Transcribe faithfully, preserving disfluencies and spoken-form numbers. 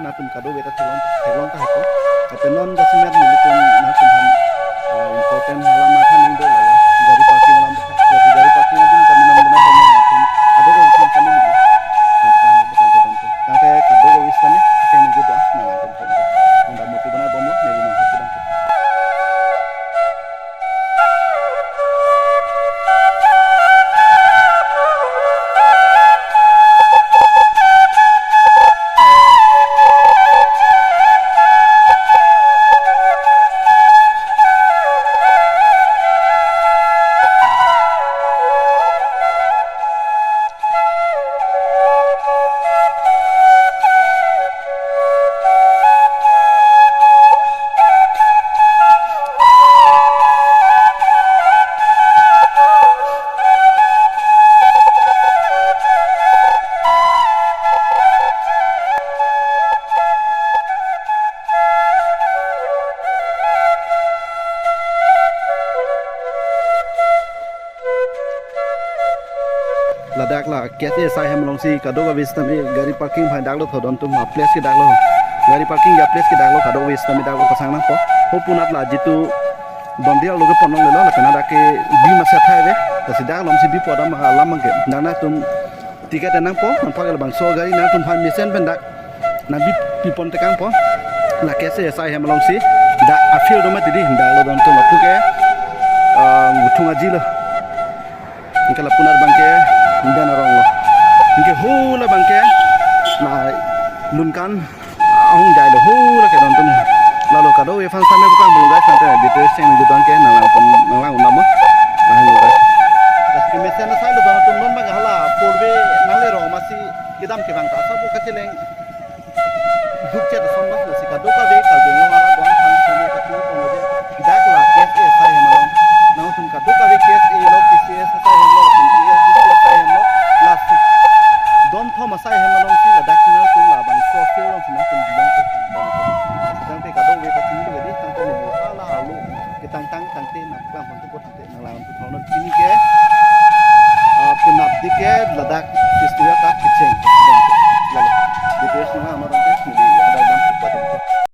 Atum kadokave ta theklong, theklong ta heko. Lapen non jasemet nelitum nangtumphan, ah, important alam matha ning do lalo. Gari parking alam ta, lasi gari parking adim kami non bina tong atum kadokave atum kami nili. Tangte kadokave atum kami kami nili do, nangtum kami. Unda muti bina bomlo, neli nang hapu dang. Ladak la K S A S I hem alongsi kadokave sitame gari parking aphan daklo tho, dontum a place ke daklo. Gari parking a place ke daklo, kadokave sitame daklo, pasang nangpo. Ho punat la jitu dondil lo ke ponlonglelo, lapen ladak ke bi masa thai ave. Lasi dak alongsi bipo adam alam abangke. Nang nangtum ticket nangpo, nangpak labangso gari nangtumphan mesen pen dak nangbi pipon tekangpo. La K S A S I hem alongsi dak a-field do mati di, daklo dontum lapu ke, ah, Muthung Aji lo. Anke la punat abangke India Arong lo. Anke hula abangke la Lunkan ahung jailo, hula ke dontum. Lalo kadokave aphan sitame bukang belum guys, sampai video sing video abangke nanglang pon, nanglang unamo. Nah, lo guys. Dak kemesen asai lo dontum, non abang hala purbe nanglero masi kedam kevang ta asap bu kacheleng. Duk chet ason mas lo si kadokave Karbi Anglong arat do-an aphan sitame kachini pon lo je. Dak la K S A S I hem along. Nangtum kadokave K S A lo, K C S asai hem lo, lapen A S D C asai hem lo. Lasi donthom asai hem alongsi ladak si nangtum labangso a-field alongsi nangtum bilong ke. Tangte kadokave kachini lo jadi, tangte neli hala alu ketang tang tangte nangklang pon tu tangte nanglang tu thon chini ke.